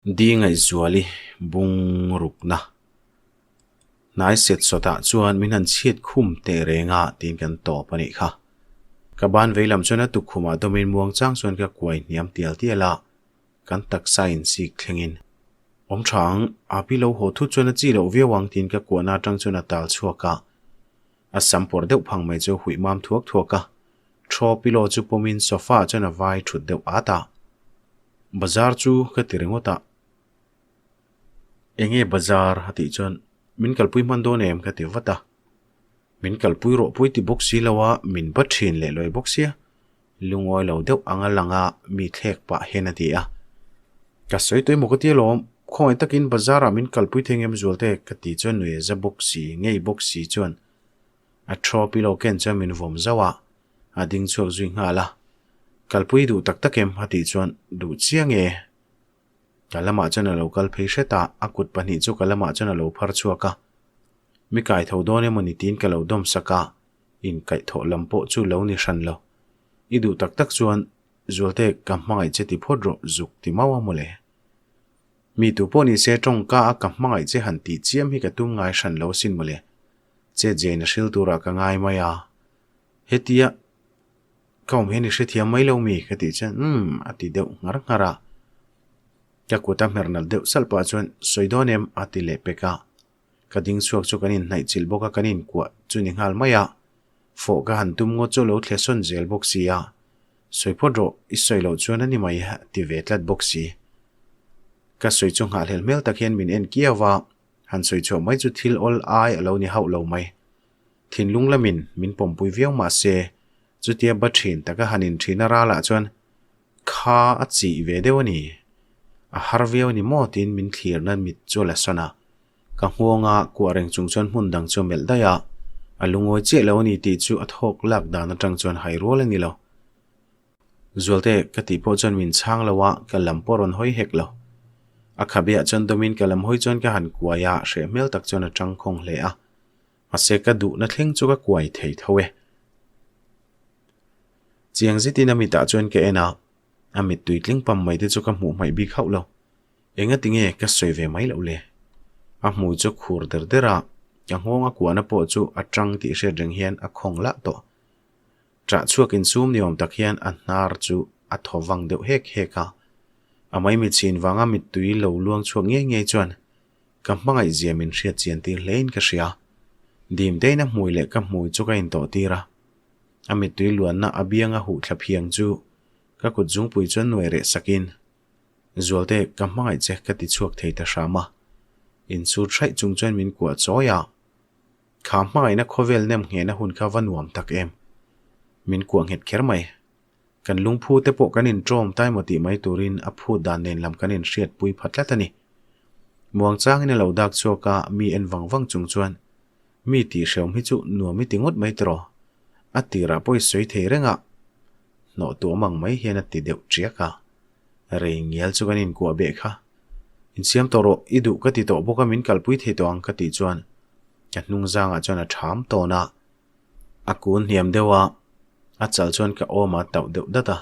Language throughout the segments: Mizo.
Di Ngaihzuali bung rukna hnai set sawtah chuan min han chhiat khum teh reng a tiin kan tawp a nih kha. Ka ban vei lam chuan a tukkhumah dawmin muang chang chuan ka kuai hniam tial tial a, kan taksa insik thlengin awm tha ang, Api lo haw thut chuan a chi loh viau ang tiin ka kuahna atang chuan a tal chhuak a, a sam pawr deuh phang mai chu a huih mam thuak thuak a, Thaw pillow chu pawmin sofa ah chuan a vai thut deuh at a. Bazar chu ka ti ringawt a. Enge bazar a tih chuan min kalpui hman dawn em ka ti vat a. Min kalpui rawh pui ti bawk si lo a, min ba thin leh lawi bawk sia. Lungawi lo deuh anga lang a mi thlek pah hian a ti a. Ka sawi tawh emaw ka ti alawm, khawngaih takin bazar ah min kalpui thei ngem zual te ka ti chuan nui a za bawk si, ngei bawk si chuan A thaw pillow ken chuan min vawm zauh a, a ding chhuak zui nghal a. Kalpui duh tak tak em? a tih chuan duh chiang e. Ka lamah chuan a lo kal phei hret a, a kut pahnih chu ka lamah chuan a lo phar chhuak a. Mi kai tho dawn emaw ni tiin ka lo dawm sak a, inkaihthawh lam pawh chu lo ni hran lo. I duh tak tak chuan Zualte ka hmangaih che ti phawt rawh zuk ti mau a mawle. Mi tu pawh ni se tawngka a ka hmangaih che han tih chiam hi ka tum ngai hran lo asin mawle. Che Jane a hril turah ka ngai mai a, hetia ka awm hian i hrethiam mai lo mi? ka tih chuan umm a ti deuh nghar nghar a. Ka kut a hmer nalh deuh salh pah chuan sawi dawn em? a ti leh pek a. Ka ding chhuak chu kan inhnaih chilh bawk a, kan inkuah chu ni nghal mai a. Fawh ka han tum ngawt chu a lo thle sawn zel bawk si a. Sawi phawt rawh, i sawi loh chuan a ni mai a ti ve tlat bawk si. Ka sawi chu nghahhlelh hmel tak hian min en kiau a. Han sawi chhuah mai chu thil awl ai a lo ni hauh lo mai. Thinlung lamin min pawmpui viau mah se, chutia ba thin taka han inthin a ralah chuan kha a chih ve deuh a ni. A har viau a ni maw tiin min thlirna mit chu a la sawn a. Ka nghawnga kuah reng chung chuan hmun dang chu a melh daih a, a lungawi chiah lo a ni tih chu a thawk lak dan atang chuan hai rual a ni lo. Zualte ka tih pawh chuan min chhang lo a, ka lam pawh rawn hawi hek lo. A khabeah chuan dawmin ka lam hawi chuan ka han kuai a, hreh hmel tak chuan a tang khawng hle a. Mahse ka duhna thleng chu ka kuai thei tho e. Chiang zetin a mitah chuan ka en a, a mittui tling pam mai te chu ka hmuh hmaih bik hauh lo. Engati nge ka sawi ve mai loh le? A hmui chu khur der der a, ka nghawng a kuahna pawh chu a tang tih hriat reng hian a khawng lah tawh. Ṭah chhuak insum ni awm tak hian a hnar chu a thaw vang deuh hek hek a. A maimit chhin vanga mittui lo luang chhuak ngei ngei chuan ka hmangaih zia min hriat chian tir hlein ka hria. Dim tein a hmui leh ka hmui chu ka intawh tir a. A mittui luanna a bianga huh thla phiang chu ka kut zungpui chuan nuai reh sakin, Zualte, ka hmangaih che ka ti chhuak thei ta hram a. Insut hraih chung chuan min kuah chawi a. Kha hmangaihna khawvel nem nghehna hun kha va nuam tak em? Min kuah nghet kher mai. Kan lungphu te pawh kan inṭawm tai maw tih mai turin a phut dan nen lam kan inhriatpui pha tlat a ni. Muangchangin a lo dak chhuak a, mi en vang vang chung chuan, Mi tih hreawm hi chu nuam i ti ngawt mai tiraw? A tirah pawh i sawi thei reng a, hnawh tuam ang mai hian a ti deuh ṭiak a. Rei ngial chu kan inkuah beh kha. Insiam tawh rawh, i duh ka ti tawh bawk a min kalpui thei tawh ang ka tih chuan ka hnung zangah chuan a ṭham tawn a. A kun hniam deuh a, a chal chuan ka awm a tauh deuh dat a.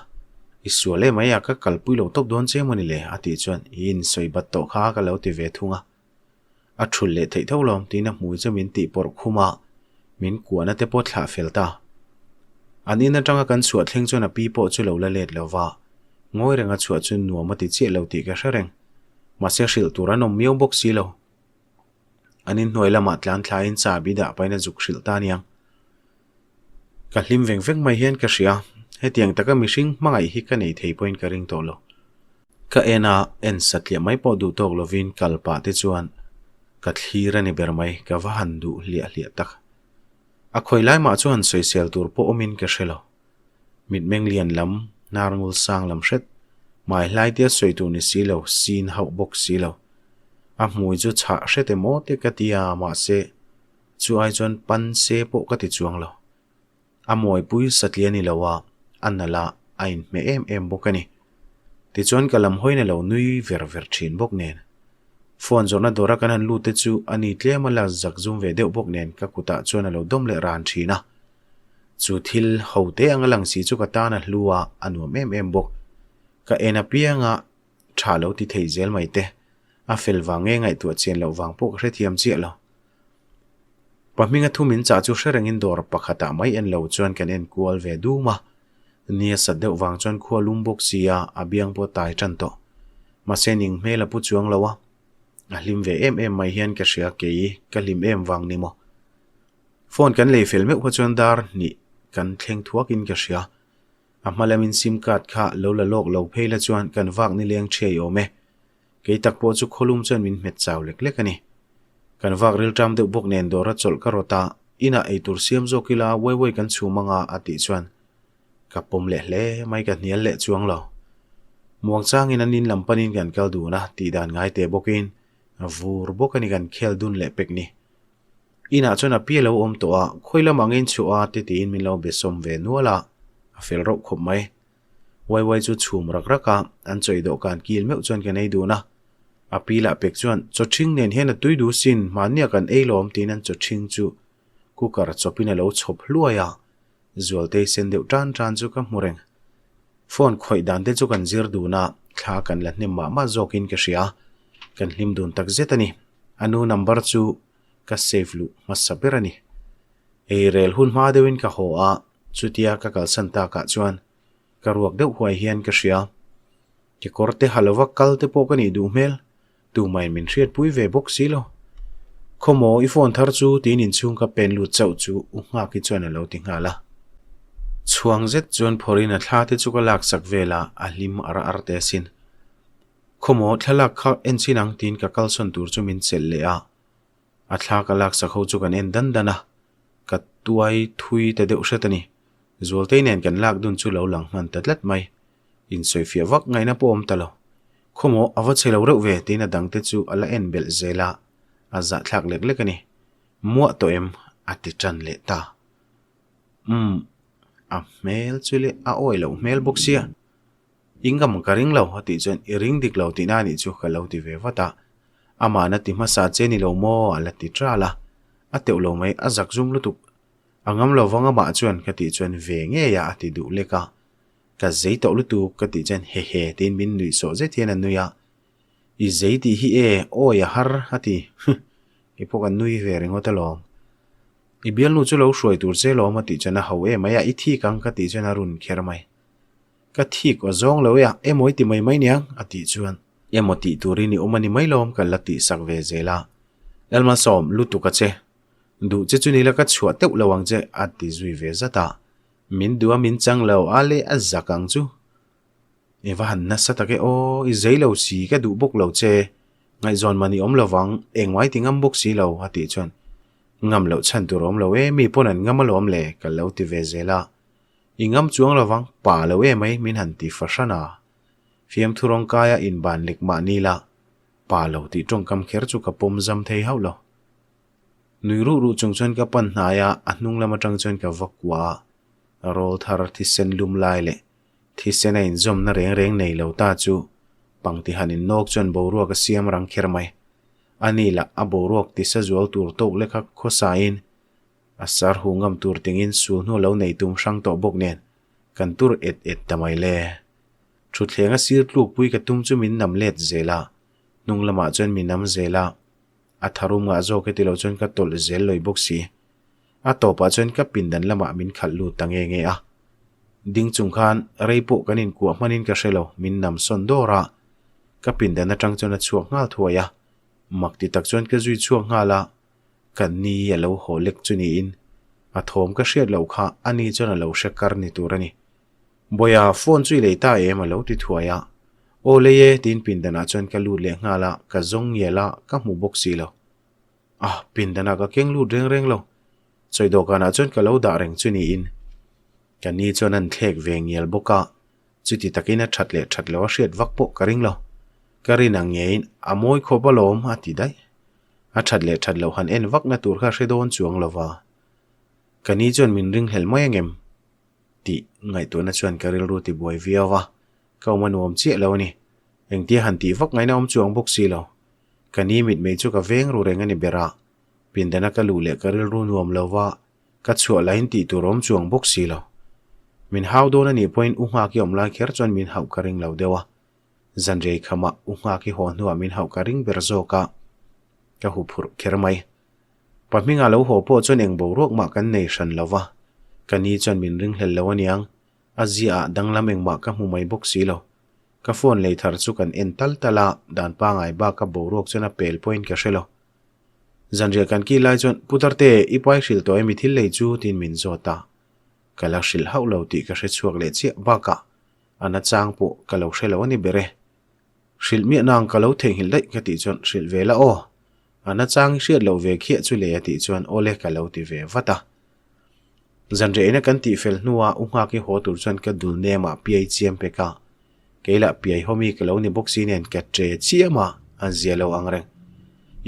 I sual em mai a, ka kalpui lo tawp dawn che mawni le a tih chuan i insawi bat tawh kha ka lo ti ve thung a. A thul leh theih tho lawm tiin a hmui chu min tih pawrh khum a, min kuahna te pawh thlah fel ta. An in atanga kan chhuah thleng chuan a pi pawh chu lo la let lo va, ngawi renga chhuah chu nuam a ti chiah lo tih ka hre reng. Mahse hrilh tur an awm miau bawk si lo. An inhnuai lamah tlan thlain chahbi dah pahin a zuk hrilh ta aniang. Ka hlim veng veng mai hian ka hria, hetiang taka mihring hmangaih hi ka nei thei pawhin ka ring tawh lo. Ka en a, en satliah mai pawh duh tawk lovin kal pah te chuan ka thlir a ni ber mai, ka va han duh hliah hliah tak. A khawi lai mah chuan sawisel tur pawh awmin ka hre lo. Mitmeng lian lam, hnar ngul sang lam hret, hmai hlai tia sawi tur ni si lo, sin hauh bawk si lo. A hmui chu chhah hret emaw te ka ti a, mahse chu ai chuan pan se pawh ka ti chuang lo. A mawipui satliah ni lo a, a nalh a, a inhmeh em em bawk a ni. Tichuan ka lam hawiin a lo nui ver ver thin bawk nen. Phone zawrhna dawra kan han lut te chu a ni tlem a la zak zum ve deuh bawk nen ka kutah chuan a lo dawm leh ran thin a. Chu thil ho te anga lang si chu ka tan a hlu a, a nuam em em bawk. Ka en apianga. Tha lo ti thei zel mai te. A fel vang nge ngaihtuah chian loh vang pawh ka hrethiam chiah lo. Pa hminga thu min chah chu hre rengin dawr pakhatah mai en lo chuan kan en kual ve dum a. Ni a sat deuh vang chuan khua lum bawk sia a biang pawh tai tan tawh. Mahse ning hmel a pu chuang lo a. A hlim ve em em mai hian ka hria kei ka hlim em vang ni maw. Phone kan lei fel meuh kha chuan dar hnih kan thleng thuakin ka hria. A hma lamin sim card kha lo la lawk lo phei la chuan kan vak nileng ṭhiai awm e. Kei tak pawh chu khawlum chuan min hmet chau lek lek a ni. Kan vak rilṭam deuh bawk nen dawra chawlh ka rawt a, inah eitur siam zawk ila uai uai kan chhum anga a tih chuan ka pawm leh hle mai ka hnial leh chuang lo. Muangchangin an in lam panin kan kal dun a, tihdan ngai teh bawkin vur bawk a ni kan khel dun leh pek ni. Inah chuan a pi a lo awm tawh a, khawi lamah nge inchhuah a ti tiin min lo be sawm ve nual a, a fel rauh khawp mai. Waiwai chu chhum rak rak a, an chawi dawhkan kil meuh chuan kan ei dun a. A pi lah pek chuan, Chaw ṭhing nen hian a tui duh sin, mahnia kan ei lawm tiin an chaw ṭhing chu cooker chawpin a lo chhawp hluai a, Zualtei sen deuh tan tan chu ka hmu reng. Phone khawih dan te chu kan zir dun a, thla kan la hnem mah mah zawkin ka hria. Kan hlim dun tak zet a ni. A nu number chu ka save luh hmasa ber a ni. Ei rel hun hma deuhin ka haw a, chutia ka kalsan takah chuan ka ruak deuh huai hian ka hria. Kekawr te ha lova kal te pawh ka nih duh hmel. Tumai min hriatpui ve bawk si lo. Khawmaw i phone thar chu tiin inchhung ka pen lut chauh chu u Nghaki chuan a lo ti nghal a. Chhuang zet chuan phawrhin a thla te chu ka laksak vel a, a hlim ar ar te asin. Khawmaw thlalak kha en chin ang tiin ka kalsawn tur chu min chelh leh a. A thla ka laksak ho chu kan en dan dan a, ka tuai thui ta deuh hret a ni. Zualtei nen kan lak dun chu lo lang hman ta tlat mai. Insawifiah vak ngaihna pawh awm ta lo. Khawmaw a va chhe lo reuh ve tiin a dangte chu a la en belh zel a, a zahthlak lek lek a ni. Muah tawh em? a ti tan leh ta. Umm, a hmel chu le a awi loh hmel bawk sia. I ngam ka ring lo a tih chuan i ring dik lo tihna a nih chu ka lo ti ve vat a. Amah na ti hmasa che ni lo maw a la ti ṭal a. A teuh lo mai, a zak zum lutuk. A ngam lo vang amah chuan ka tih chuan ve ngei a a ti duh lek a. Ka zei tawh lutuk ka tih chuan hehe tiin min nuih sawh zet hian a nui a, I zei tih hi e, awi a har a ti, huh, kei pawh ka nui ve ringawt alawm. I bialnu chu lo hruai tur che lawm a tih chuan a ho em mai a, i thik ang ka tih chuan a run kher mai. Ka thik aw zawng lo e a, emaw i ti mai mai niang a tih chuan. Emaw tih turin i awm a ni mai lawm ka la tih sak ve zel a, Lalmalsawm lutuk a che, duh che chu nila ka chhuah teuh lo ang che a ti zui ve zat a. Min duh a min chang lo a le a zak ang chu. I va han nasa tak e aw, i zei lo si ka duh bawk lo che, ngaihzawn man i awm lo vang, engmai ti ngam bawk si lo a tih chuan ngam loh chhan tur a awm lo e, mi pawn an ngam alawm le ka lo ti ve zel a. I ngam chuang lo vang, pa lo emai min han ti fahran a. Fiamthu rawngkaia inban lek mah ni la, pa lo tih tawngkam kher chu ka pawm zam thei hauh lo. Nui ruh ruh chung chuan ka pan hnai a, a hnung lam atang chuan ka va kua a. Rawl thar thisen lum lai leh thisen a inzawmna reng reng nei lo ta chu pangti han innawk chuan boruak a siam rang kher mai. A ni lah a boruak tisa zual tur tawk leka khawsain a sar huh ngam tur tingin sul hnu lo nei tum hrang tawh bawk nen kan tur et et ta mai le. Thutthleng a sir tlukpui ka tum chu min nam let zel a, hnung lamah chuan mi nam zel a. A tharum ngah zawk heti lo chuan ka tawlh zel lawih bawk si. A tawpah chuan ka pindan lamah min khalh lut ta nge nge a. Ding chung khan rei pawh kan inkuah hmanin ka hre lo, min nam sawn dawr a. Ka pindan atang chuan a chhuak nghal thuai a. Mak ti tak chuan ka zui chhuak nghal a, ka ni a lo haw lek chu niin a thawm ka hriat loh kha a ni chuan a lo hre kar ni tur a ni. Bawiha, phone chu i lei ta em? a lo ti thuai a. Aw lei e, tiin pindanah chuan ka lut leh nghal a, ka zawng ngial a, ka hmu bawk si lo. Ah, pindanah ka keng lut reng reng lo. Chawi dawhkanah chuan ka lo dah reng chu niin. Ka ni chuan an thlek ve ngial bawk a, chuti takin a that leh that lo a hriat vak pawh ka ring lo. Ka rin ang ngeiin a mawi khawp alawm a ti daih. A that leh that loh han en vakna tur kha hre dawn chuang lo va. Ka ni chuan min ringhlel mai angem? Tih ngaihtuahna chuan ka rilru ti buai viau a, ka awm a nuam chiah lo a ni. Engtia han tih vak ngaihna awm chuang bawk si lo. Ka ni mitmei chu ka veng ru reng a ni ber a, pindana ka luh leh ka rilru nuam lo va, ka chhuah lahin tih tur awm chuang bawk si lo. Min hau dawn a nih pawhin u Nghaki awm lai kher chuan min hauh ka ring lo deuh a. Zanrei khamah u nghak i haw hnuah min hauh ka ring ber zawk a, ka huphurh kher mai. Pa hmingah lo haw pawh chuan eng boruak mah kan nei hran lo va, ka ni chuan min ringhlel lo aniang, a ziaah danglam engmah ka hmu mai bawk si lo. Ka phone lei thar chu kan en tal tal a, dan pangai baka boruak chuan a pel pawhin ka hre lo. Zanriah kan kil lai chuan, Putarte, i pai hrilh tawh emi thil lei chu? tiin min zawt a. Ka la hrilh hauh lo tih ka hre chhuak leh chiah bakah a nachang pawh ka lo hre lo a ni ber e. Hrilh miah nang ka lo theihnghilh daih ka tih chuan hrilh ve la aw. A nachang i hriat loh ve khiah chu le a tih chuan awle ka lo ti ve vat a. Zanriah ina kan tih fel hnuah u nghak i haw tur chuan ka dul nemah piai chiam pek a. Kei lah piai hawmi ka lo ni bawk si nen ka tre chiam a, an zia lo ang reng.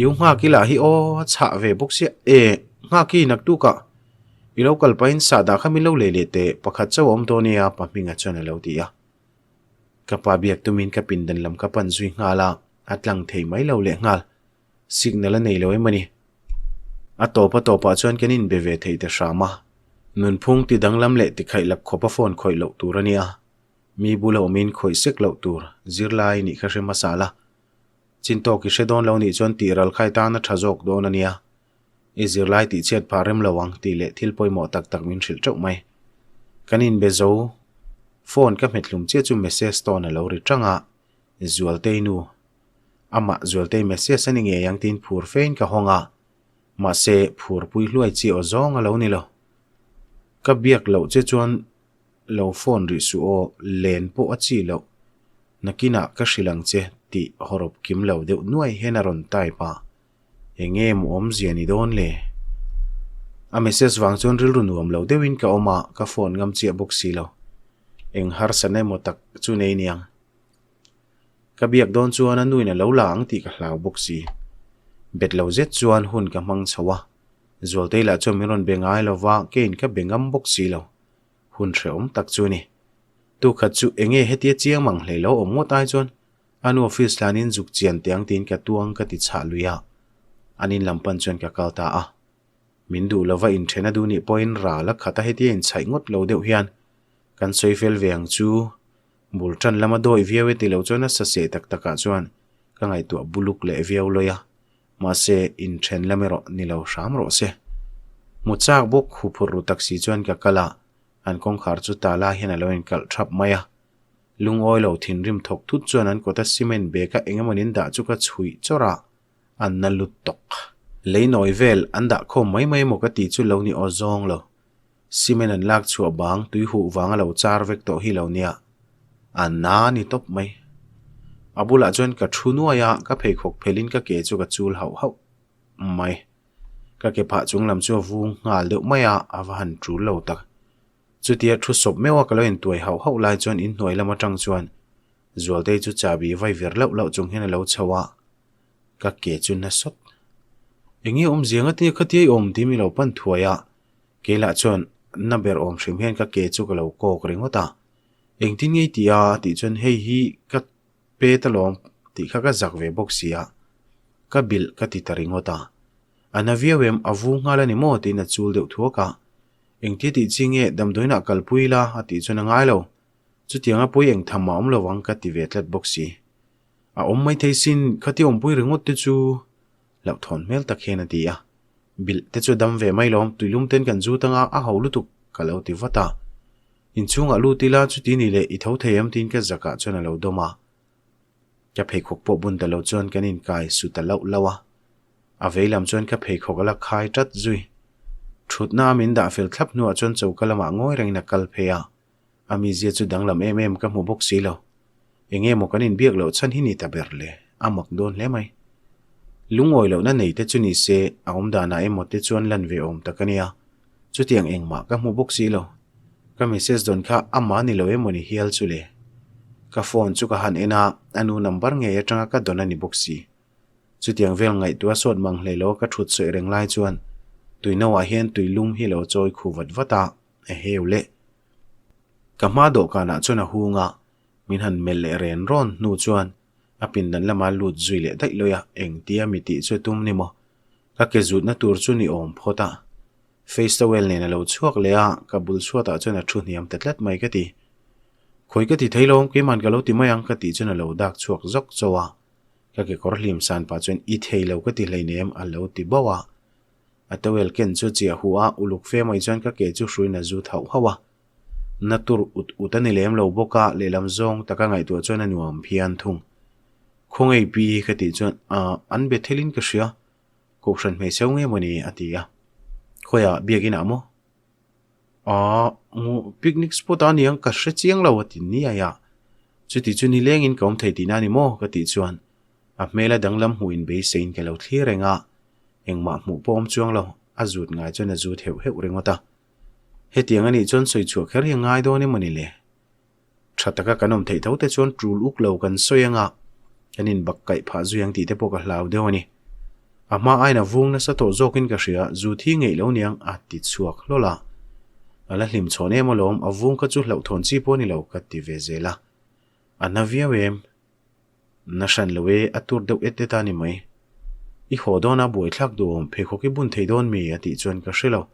I u nghak i lah hi aw a chhah ve bawk sia e, nghak i naktukah i lo kal pahin sahdah kha min lo lei leh teh pakhat chauh a awm dawn nia pa hminga chuan a lo ti a. Ka pa biak tumin ka pindan lam ka pan zui nghal a, a tlang thei mai lo leh nghal. Signal a nei lo em a ni. A tawp a tawpah chuan kan inbe ve thei ta hram a. Nunphung ti danglam leh tikhaih lak khawpa phone khawih loh tur a nia. Mi bula awmin khawih sek loh tur zirlai nih kha hre hmasa la. Chintawk i hre dawn lo nih chuan tih ral khai tan a tha zawk dawn a nia. I zirlai tih chhiat phah rem lo ang tih leh thil pawimawh tak tak min hrilh teuh mai. Kan inbe zo. Phone ka hmet hlum chiah chu message tawn a lo ri tang a, Zualtei nu. Amah Zualtei message a ni ngei ang tiin phur fein ka hawng a. Mahse phurpui hluai chi aw zawng a lo ni lo. Ka biak loh che chuan Lo phone rih suh aw, len pawh a chi loh. Nakinah ka hrilh ang che tih hawrawp kim lo deuh nuai hian a rawn type a. Eng nge maw awmzia ni dawn le? A message vang chuan rilru nuam lo deuhin ka awm a, ka phone ngam chiah bawk si lo. Eng harsatna emaw tak chu nei niang. Ka biak dawn chuan a nuin a lo la ang tih ka hlau bawk si. Bet lo zet chuan hun ka hmang chho a. Zualtei lah chuan min rawn be ngai lo va, keiin ka be ngam bawk si lo. Hun hrehawm tak chu a ni. Tukhat chu enge hetia chiang mang hlei lo awm ngawt ai chuan a nu office hlanin zuk chian teh ang tiin ka tuang ka ti chhah lui a, an in lam pan chuan ka kal ta a. Min duh lova inthen a duh nih pawhin ral a khat a hetia inchhaih ngawt lo deuh hian kan sawi fel ve ang chu. Bul tan lama dawi viau e ti lo chuan a saseh tak takah chuan ka ngaihtuah buluk leh viau lawi a. Mahse, inthen lam erawh ni lo hram rawh se. Hmu chak bawk huphurh ru tak si chuan ka kal a, an kawngkhar chu tala hian a lo inkalh thap mai a. Lungawi lo thinrim thawk thut chuan an kawta cement bag a eng emawnin dah chu ka chhuih chawrh a, an na lut tawk. Lei nawi vel an dah khawm mai mai emaw ka tih chu lo ni aw zawng lo. Cement an lak chhuah bang tui huh vang a lo char vek tawh hi lo nia. A na ni tawp mai. A bulah chuan ka thu nuai a, ka pheikhawk phelhin ka ke chu ka chul hauh hauh mai. Ka ke phah chung lam chu a vung nghal deuh mai a, a va han tul lo tak. Chutia thu sawp meuh a ka lo intuai hauh hauh lai chuan inhnuai lam atang chuan Zualtei chu chahbi vai vir lauh lauh chung hian a lo chho a, ka ke chu na sawt. Enge awmzia nga tia khatia i awm tih mi lo pan thuai a, Kei lah chuan na ber awm hrim hian ka ke chu ka lo kawk ringawt a, engtin ngei tih a tih chuan hei hi ka pet alawm tih kha ka zak ve bawk si a, ka bilh ka ti ta ringawt a. A na viau em, a vu nghal a ni maw tiin a chul deuh thuak a, engtia tih chi nge damdawiinah kalpui ila a tih chuan a ngai lo, chutianga pawi eng tham a awm lo ang ka ti ve tlat bawk si. A awm maithei sin, khatia awmpui ringawt te chu hlauhthawn hmel tak hian a ti a. Bilh te chu dam ve mai lawm, tuilum ten kan zut anga a ho lutuk ka lo ti vat a. Inchhungah lut ila chuti ni leh i tho thei em tiin ka zakah chuan a lo dawm a. Ka pheikhawk pawh bun ta lo chuan kan inkai su ta lauh lauh a. A vei lam chuan ka pheikhawk a la khai tat zui. Thutna a min dah fel thlap hnuah chuan choka lamah ngawi rengin a kal phei a. A mizia chu danglam em em ka hmu bawk si lo. Enge maw kan inbiak loh chhan hi ni ta ber le, a mak dawn hle mai. Lungawi lohna nei te chu ni se, a awm danah emaw te chuan lan ve awm tak a nia. Chutiang engmah ka hmu bawk si lo. Ka message dawn kha amah ni lo emaw ni hial chu le. Ka phone chu ka han en a, a nu number ngei atanga ka dawn a ni bawk si. Chutiang vel ngaihtuah sawt mang hlei lo a ka thut sawi reng lai chuan tuino ah hian tui lum hi lo chawi khu vat vat a, a heu leh. Ka hma dawhkanah chuan a hung a, min han melh leh ren rawn hnu chuan a pindan lama lut zui leh daih lawi a, engtia mi tih chu tum ni maw? Ka ke zutna tur chu ni awm phawt a. Face towel nen a lo chhuak leh a, ka bul chhuatah chuan a thu hniam ta tlat mai ka ti. Khawi ka ti thei lo, keiman ka lo ti mai ang ka tih chuan a lo dak chhuak zawk chauh a. Ka kekawr hlim san pah chuan i thei lo ka ti hleinem a lo ti bauh a. A towel ken chu chiah huh a, uluk fe mai chuan ka ke chu hruiin a zut hauh hauh a. Na tur ut ut a ni lem lo bawk a, lehlam zawng taka ngaihtuah chuan a nuam phian thung. Khawngaih pi ka tih chuan ah an be thelin ka hria, Kohhran hmeichhe nge mawni a ti a. Khawiah biakin ah maw? Aaa picnic spot ah aniang ka hre chiang lo a ti niai a. Chuti chu nilengin ka awm thei tihna a ni maw ka tih chuan a hmela danglam hmuh in beiseiin ka lo thlir reng a, engmah hmuh pawh awm chuang lo, a zut ngai chuan a zut heuh heuh ringawt a. Hetiang anih chuan sawi chhuah kher hi a ngai dawn emawni le? Tha taka kan awm theih tho te chuan tul uk lo kan sawi anga kan inbak kaih phah zui ang tih te pawh ka hlau deuh a ni. A hma aiin a vung nasa tawh zawkin ka hria, zu thi ngeih lo niang a ti chhuak hlawl a. A la hlim chhawn em alawm, a vung kha chu hlauhthawn chi pawh a ni lo ka ti ve zel a. A na viau em? Na hran lo e, a tur deuh et et a ni mai. I haw dawn a buaithlak duhawm pheikhawk i bun thei dawn mi? a tih chuan ka hre lo.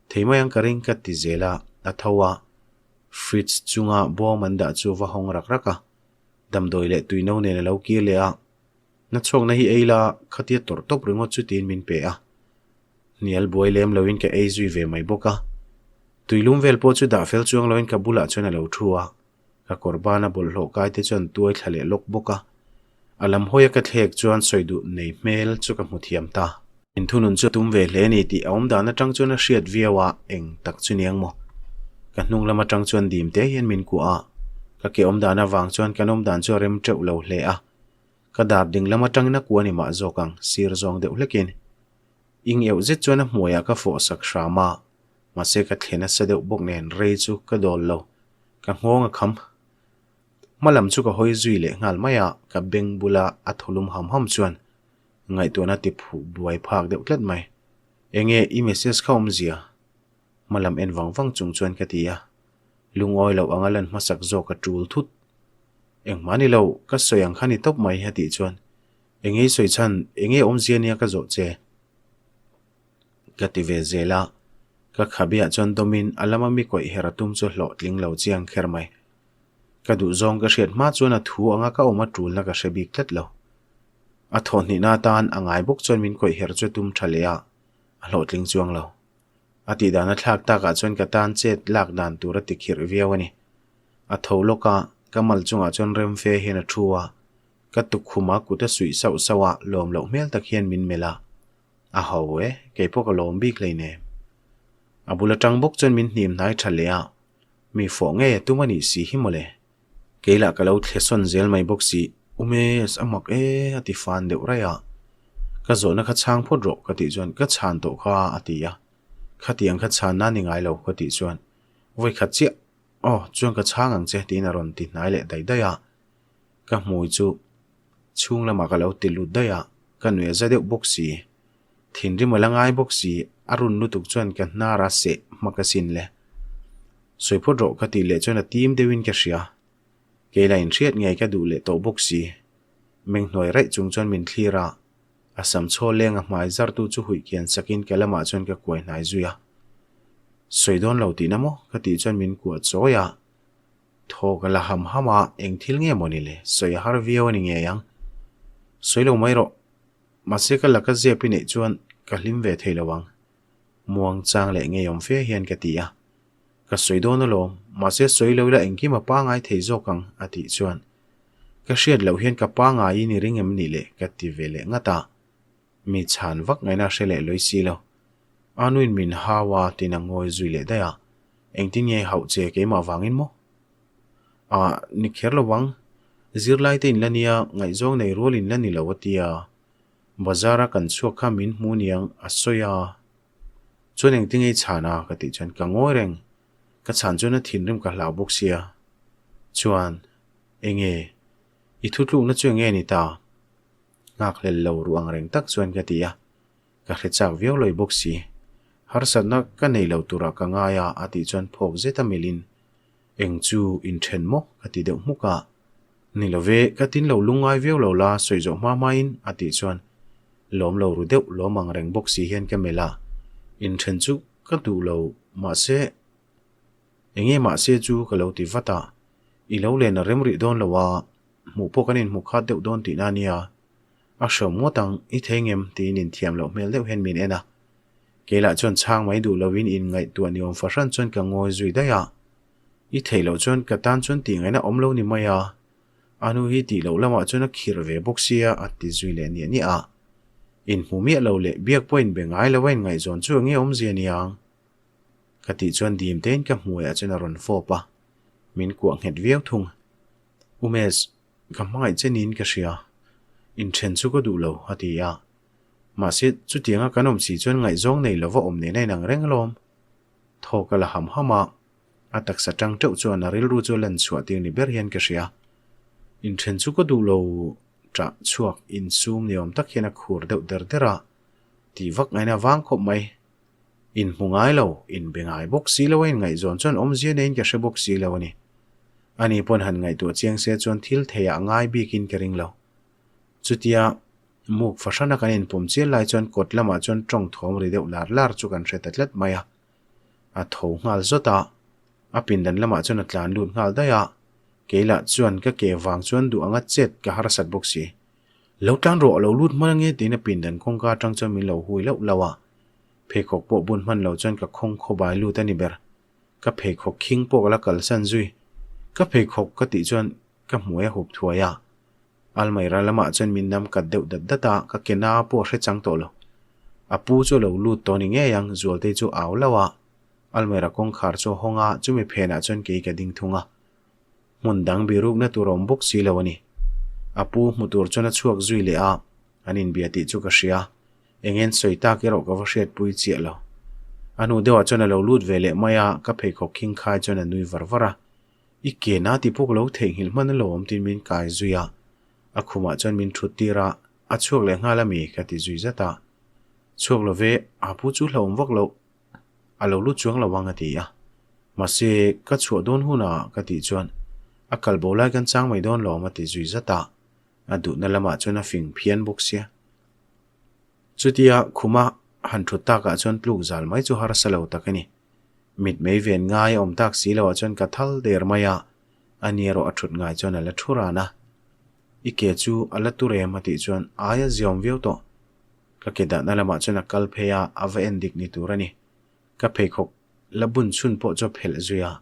Thei mai ang ka ring ka ti zel a, a tho a. Fridge chunga bawm an dah chu va hawng rak rak a, damdawi leh tuino nen a lo kir leh a, Na chhuakna hi ei la, khatia tawrh tawp ringawt chu tiin min pe a. Hnial buai lem loin ka ei zui ve mai bawk a. Tuilum vel pawh chu dah fel chuang loin ka bulah chuan a lo thu a, ka kawr bana bawlhhlawh kai te chuan tuai thla leh lawk bawk a. A lam hawia ka thlek chuan sawi duh nei hmel chu ka hmu thiam ta. Inthunun chu a tum ve hle a ni tih a awm dan atang chuan a hriat viau a, eng tak chu niang maw? Ka hnung lam atang chuan dim te hian min kuah a, ka ke awm dan avang chuan kan awm dan chu a rem teuh lo hle a. Ka dar ding lam atangin a kuah a ni mah zawk ang, sir zawng deuh hlekin. Ing euh zet chuan a hmuaiah ka fawh sak hram a, mahse ka thlen nasa deuh bawk nen rei chu ka dawl lo, ka nghawng a kham. Hma lam chu ka hawi zui leh nghal mai a, ka beng bula a thawlum ham ham chuan ngaihtuahna ti phuh buai phak deuh tlat mai. Enge i message kha awmzia? Hma lam en vang vang chung chuan ka ti a, lungawi loh anga lan hmasak zawk a tul thut. Engmah ni lo, ka sawi ang kha ni tawp mai a tih chuan enge i sawi chhan, enge awmzia nia ka zawh che? Ka ti ve zel a, ka khabiah chuan dawmin a lama mi kawih her a tum chu hlawhtling lo chiang kher mai. Ka duhzawng ka hriat hma chuan a thu anga ka awm a tulna ka hre bik tlat lo. A thawhhnihna atan a ngai bawk chuan min kawih her chu tum tha leh a, a hlawhtling chuang lo. A tihdan a thlak takah chuan ka tan chet lak dan tur a ti khirh viau a ni. A tho lawk a, ka mal chungah chuan rem fe hian a thu a, ka tukkhum a kut a suih sauh sauh a, lawm loh hmel tak hian min melh a. A ho e, kei pawh ka lawm bik hleinem. A bul atang bawk chuan min hnim hnai tha leh a, mi fawh ngei a tum a nih si hi mawle. Kei lah ka lo thle sawn zel mai bawk si, Umes, a mak e a ti fan deuh raih a. Ka zawhna kha chhang phawt rawh ka tih chuan ka chhan tawh kha a ti a. Khatiang kha chhanna ni ngai lo ka tih chuan vawi khat chiah aw chuan ka chhang ang che tiin a rawn ti hnai leh daih daih a. Ka hmui chu chhung lamah ka lo ti lut daih a, ka nuih a za deuh bawk si. Thinrim a la ngai bawk si, a run lutuk chuan ka hnar a seh hmak asin le. Sawi phawt rawh ka tih leh chuan a tim deuhin ka hria. Kei la inhriat ngei ka duh leh tawh bawk si. Meng hnuai raih chung chuan min thlir a, a sam chhaw leng a hmai zartu chu huih kian sakin ka lamah chuan ka kuai hnai zui a. Sawi dawn lo tihna maw? ka tih chuan min kuah chawi a. Thaw ka la ham ham a, eng thil nge maw ni le? Sawi a har viau a ni ngei ang. Sawi lo mai rawh. Mahse ka laka zep i neih chuan ka hlim ve thei lo ang. Muang chang leh ngeiawm fe hian ka ti a. Ka sawi dawn alawm, mahse sawi lo ila engkim a pangai thei zawk ang a tih chuan ka hriat loh hian ka pangaiin i ring em ni le ka ti ve leh ngat a. Mi chhan vak ngaihna hre leh lawi si lo. A nuin min hau a tiin a ngawi zui leh daih a. Engtin nge hauh che keimah vangin maw? Ah, ni kher lo ang. Zirlai te in la nia, ngaihzawng nei rual in la ni lo a ti a. Bazar a kan chhuak kha min hmu niang a sawi a. Chuan engtin nge i chhan a? ka tih chuan ka ngawi reng. Ka chhan chuan a thinrim ka hlau bawk sia. Chuan, enge? I thutlukna chu enge ni ta? Nghakhlel lo ruh ang reng tak chuan ka ti a. Ka hre chak viau lawi bawk si. Harsatna ka nei lo turah ka ngai a a tih chuan phawk zet a milhin eng chu inthen maw ka ti deuh hmuk a. Ni lo ve, ka tin lo lungngai viau lo la sawi zawh hma hmain a tih chuan lawm lo ru deuh lawm ang reng bawk si hian ka melh a. Inthen chu ka duh lo mahse enge mahse chu ka lo ti vat a. I lo len a rem rih dawn lo a, hmuh pawh kan inhmu khat deuh dawn tihna a nia. A hrawm ngawt ang, i thei ngem? tiin inthiam loh hmel deuh hian min en a. Kei lah chuan chhang mai duh loin inngaihtuah ni awm fahran chuan ka ngawi zui daih a. I theih loh chuan ka tan chuan tih ngaihna awm lo ni mai a. A nu hi tih loh lamah chuan a khirh ve bawk sia a ti zui leh niah niah a. Inhmu miah lo leh biak pawh inbe ngai lo a inngaihzawn chu enge awmzia niang? Ka tih chuan dim tein ka hmuaiah chuan a rawn fawp a, min kuah nghet viau thung. Umesh, ka hmangaih che niin ka hria. Inthen chu ka duh lo, a ti a. Mahse, chutianga kan awm si chuan ngaihzawng nei lova awm nen a inang reng alawm. Thaw ka la ham ham a, a taksa tang teuh chuan a rilru chu a lan chhuah tir ni ber hian ka hria. Inthen chu ka duh lo, ṭah chhuak insum ni awm tak hian a khur deuh der der a, tih vak ngaihna vang khawp mai. Inhmu ngai lo, inbe ngai bawk si lo a inngaihzawn chuan awmzia neiin ka hre bawk si lo a ni. Ani pawn han ngaihtuah chiang se chuan thil theiah ngai bikin ka ring lo. Chutia muk fahrana kan inpawm chial lai chuan kawt lamah chuan tawng thawm ri deuh lar lar chu kan hre ta tlat mai a. A tho nghal zawt a, a pindan lamah chuan a tlan lut nghal daih a, kei lah chuan ka ke vang chuan duh anga chet ka harsat bawk si. Lo tlan rawh, lo lut hman ange tiin a pindan kawngka atang chuan min lo hui lauh lauh a. Pheikhawk pawh bun hman lo chuan ka khawng khawbai lut a ni ber. Ka pheikhawk khing pawh ka la kalsan zui. Ka pheikhawk ka tih chuan ka hmuai a hup thuai a. Almaira lamah chuan min nam kat deuh dat dat a, ka ke na pawh a hre chang tawh lo. A pu chu a lo lut tawh ni ngei ang, Zualtei chu au lauh a. Almaira kawngkhar chu a hawng a, chumi phenah chuan kei ka ding thung a. Hmun dang birukna tur a awm bawk si lo a ni. A pu hmu tur chuan a chhuak zui leh a, an inbia tih chu ka hria. Engen sawi tak erawh ka va hriatpui chiah lo. A hnu deuhah chuan a lo lut ve leh mai a, ka pheikhawk khing khai chuan a nui var var a. I ke na ti pawh ka lo theihnghilh hman alawm tiin min kai zui a, a khumah chuan min thut tir a, a chhuak leh nghal a mi ka ti zui zat a. Chhuak lo ve, a pu chu hlauhawm vak loh, a lo lut chuang lo ang a ti a. Mahse, ka chhuah dawn hunah ka tih chuan a kal bo lai kan chang mai dawn lawm a ti zui zat a, a duhna lamah chuan a fing phian bawk sia. Chutia khuma han thut takah chuan tluk zal mai chu harsa lo tak a ni. Mit mei ven ngai a awm tak si loah chuan ka thal der mai a, a ni erawh a thut ngai chuan a la thu ran a. I ke chu a la tur em a tih chuan ai a ziawm viau tawh. Ka ke dahna lamah chuan a kal phei a, a va en dik ni tur a ni. Ka pheikhawk la bun chhun pawh chu a phelh zui a,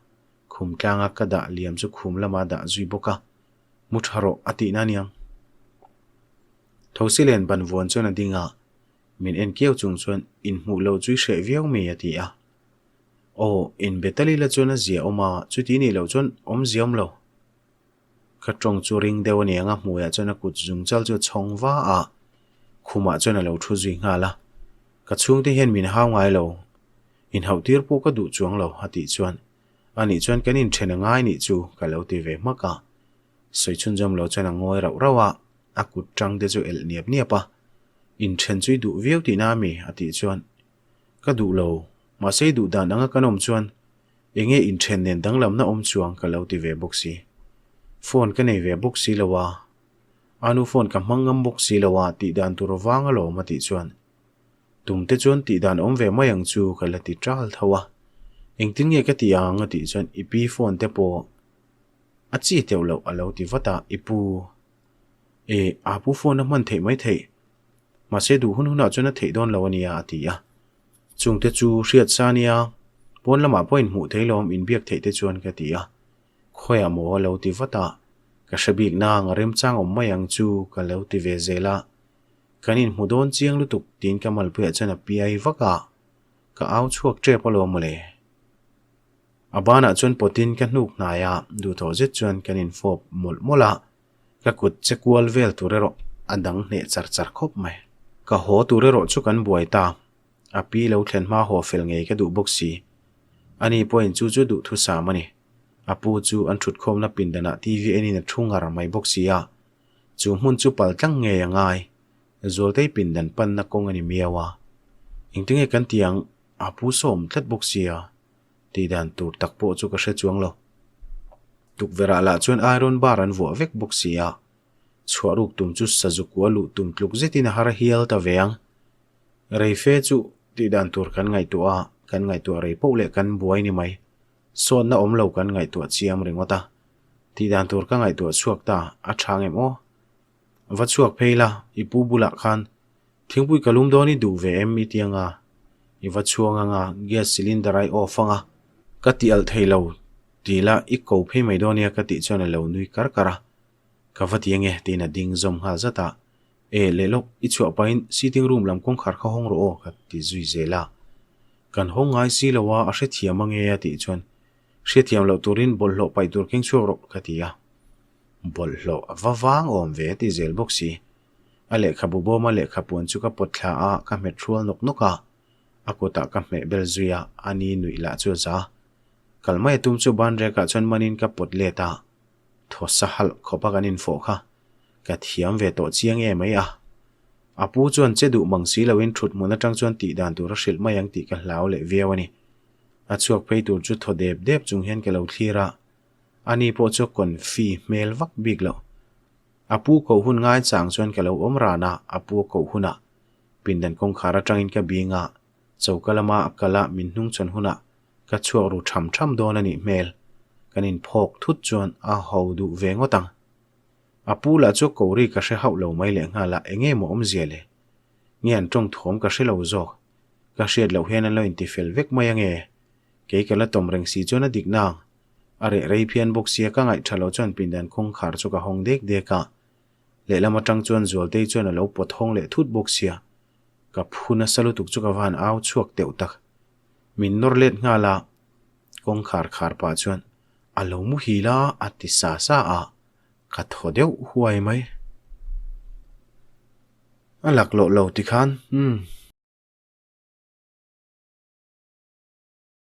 khum tlanga ka dah liam chu khum lamah a dah zui bawk a. Mu tha rawh a tihna aniang. Thosilen ban vuan chuan a ding a, Min en kiau chung chuan inhmuh loh chu i hreh viau mi a ti a. Aw, inbe tal ila chuan a zia awm a, chuti nih loh chuan awm zia awm lo. Ka tawng chu ring deuh a niang a hmuiah chuan a kut zung chal chu a chhawng va a, khumah chuan a lo thu zui nghal a. Ka chhungte hian min hau ngai lo, inhauh tir pawh ka duh chuang lo a tih chuan anih chuan kan inthen a ngai nih chu ka lo ti ve hmak a. Sawi chhunzawm lo chuan a ngawi rauh rauh a. A kut tang te chu elh niap niap a, Inthen chu i duh viau tihna a mi? a tih chuan, Ka duh lo, mahse i duh dan anga kan awm chuan enge inthen nen danglamna awm chuang ka lo ti ve bawk si. Phone ka nei ve bawk si lo a, a nu phone ka hmang ngam bawk si lo a tih dan tur vang alawm a tih chuan, Tum te chuan tih dan awm ve mai ang chu ka la ti ṭal tho a, Engtin nge ka tih ang? a tih chuan, I pi phone te pawh a chi teuh loh a lo ti vat a, I pu. E, a pu phone a hman theih mai theih. Mahse duh hun hunah chuan a theih dawn lo a nia a ti a. Chungte chu hriat sa nia, pawn lamah pawh inhmuh thei lawm inbiak theih te chuan ka ti a. Khawiah maw a lo ti vat a, ka hre bik nang a remchang awm mai ang chu ka lo ti ve zel a. Kan inhmu dawn chiang lutuk tiin ka malpuiah chuan a piai vak a, ka au chhuak tep alawm mawle. A banah chuan pawtin ka hnuk hnai a, duhthawh zet chuan kan infawp mawlh mawlh a. Ka kut che kual vel tur erawh a dang hneh char char khawp mai. Ka haw tur erawh chu kan buai ta. A pi lo thlen hma haw fel ngei ka duh bawk si. Ani pawhin chu chu duh thusam a ni. A pu chu an thutkhawmna pindanah TV enin a thu ngar mai bawk si a. Chu hmun chu pal tlang ngei a ngai. Zualtei pindan panna kawng a ni miau a. Engtinge kan ti ang? A pu sawm tlat bawk si a. Tih dan tur tak pawh chu ka hre chuang lo. Tukverh-ah lah chuan iron bar an vuah vek bawk si a, chhuah ruk tum chu sazukua luh tum tluk zetin a har hial ta ve ang. Rei fe chu tih dan tur kan ngaihtuah a, kan ngaihtuah rei poh leh kan buai ni mai. Sawnna awm lo kan ngaihtuah chiam ringawt a. Tih dan tur ka ngaihtuah chhuak ta, a tha ngem aw. Va chhuak phei la, i pu bulah khan thingpui ka lum dawn i duh ve em i ti anga, i va chhuang anga gas cylinder a i off anga, ka ti alh thei lo ti la i ko phei mai dawn nia ka tih chuan a lo nui kar kar a, ka va ti ange tiin a ding zawm nghal zat a, e leh lawk i chhuah pahin sitting room lam kawngkhar kha hawng rawh aw ka ti zui zel a, kan hawng ngai si lo a, a hrethiam ange a tih chuan Hriathiam loh turin bawlhhlawh paih tur keng chhuak rawh ka ti a. Bawlhhlawh a va vang awm ve a ti zel bawk si. A lehkhabu bawma lehkhapuan chu ka pawt thla a, ka hmet hrual nawk nawk a. A kutah ka hmeh bel zui a, a ni nuih lah chu a za. Kal mai a tum chu banrekah chuan manin ka pawt let a. Thaw sa halh khawpa kan infawh kha ka thiam ve tawh chiang em mai a. A pu chuan che duh mang si loin thut hmun atang chuan tih dan tur a hrilh mai ang tih ka hlau leh viau a ni. A chhuak phei tur chu thaw dep dep chung hian ka lo thlir a, ani pawh chu confi hmel vak bik loh. A pu koh hun ngai chang chuan ka lo awm ran a, a pu a koh hunah pindan kawngkhar atangin ka bing a, choka lama a kal a min hnungchhawn hunah ka chhuak ru tham tham dawn a nih hmel. Kan inphawk thut chuan a ho duh ve ngawt ang. A pu lah chu ko ri ka hre hauh lo mai lehnghal a, enge maw awmzia le? Nge an tawng thawm ka hre lo zawk? Ka hriat loh hian an lo inti fel vek mai ange. Kei ka la tawm reng si chuan a dik nang. A reh rei phian bawk sia ka ngaih tha lo chuan pindan kawngkhar chu ka hawng dek dek a. Lehlam atang chuan Zualtei chuan a lo pawt hawng leh thut bawk sia. Ka phu nasa lutuk chu ka van au chhuak teuh tak. Min nawr let nghal a, kawngkhar khar pah chuan a lo muhil a a ti sa sa a, ka thaw deuh huai mai. A laklawh lo tikhan, umm.